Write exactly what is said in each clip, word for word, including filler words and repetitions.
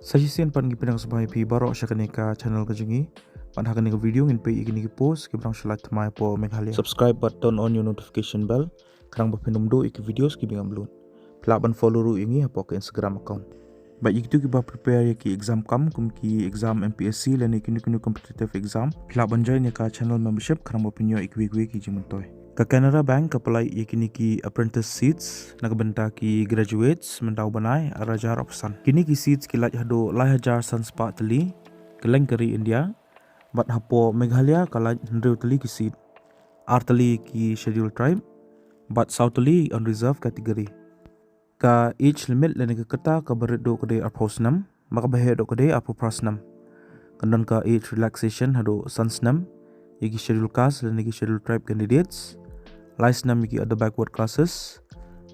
Sa shisien pat ngi pdiang sngewbha ïa phi baroh sha kane ka channel ka jong ngi. Pat ha kane ka video ngin peit ïa kine ki post kiba dang shu lait thymmai hapoh Meghalaya. Subscribe bad turn on your notification bell, khnang ba phin ym duh ïa ki videos kiba ngam upload. Phi lah ban follow ruh ïa ngi hapoh ka Instagram account. Bad ïa kito kiba prepare ïa ki exam kam, kum ki exam M P S C lane kino kino competitive exam, phi lah ban join ïa ka channel membership khnang ba phin ïoh ïa kiwei kiwei ki jingmyntoi. Ka Canara Bank ka pynlait ïa kine ki apprentice seats na ka bynta ki graduates mynta u bnai ar hajar arphew san. Kine ki seats ki lait haduh lai hajar san spah tylli kylleng ka ri India. Bad hapoh Meghalaya ka lait hynriew tylli ki seat, ar tylli ki Scheduled Tribe bad saw tylli unreserved category. Ka age limit lane ka kyrta kaba rit duh ka dei arphew snem, bad kaba heh duh ka dei arphew phra snem. Kan don ka age relaxation haduh san snem ïa ki Scheduled Caste lane ki Scheduled Tribe candidates, lai snem ïa ki other backward classes,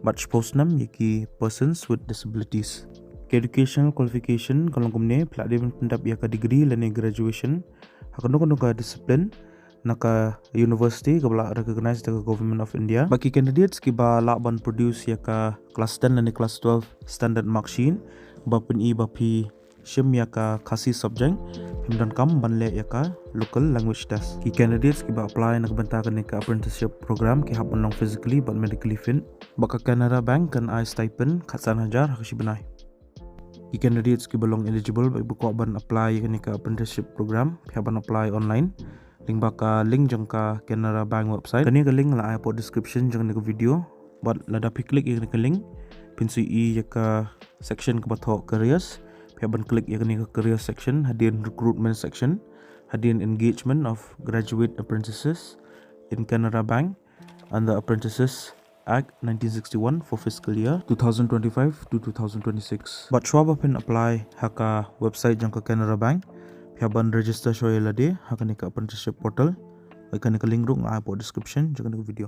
bad shiphew snem ïa ki persons with disabilities. Ka educational qualification ka long kumne: phi lah dei ban pyndep ïa ka degree lane graduation ha kano kano ka discipline na ka university kaba la recognize da ka Government of India. Bad ki candidates kiba lah ban produce ïa ka class ten lane class twelve standard mark sheet ba pyni ba phi shim ïa ka Khasi subject, phim donkam ban leh ïa ka local language test. Ki candidates kiba apply na ka bynta kane ka apprenticeship program ki hap ban long physically bad medically fit. Bad ka Canara Bank kan ai stipend khatsan hajar ha ka shi bnai. Ki candidates kiba long eligible bad ba kwah ban apply ïa kane ka apprenticeship program, phi hap ban apply online lyngba ka link jong ka Canara Bank website. Kane ka link la ai hapoh description jong kane ka video. Bad lada phi click ïa kane ka link, phin sa ïohi ïa ka section kaba thoh careers. Phi hap ban click ïa kane ka career section, hadien recruitment section, hadien engagement of graduate apprentices in Canara Bank under Apprentices Act nineteen sixty-one for fiscal year two thousand twenty-five to two thousand twenty-six. Bad shuwa ba phin apply ha ka website jong ka Canara Bank, phi hap ban register shuwa ïa lade ha kane ka apprenticeship portal. Bad kane ka link ruh nga ai hapoh description jong kane ka video.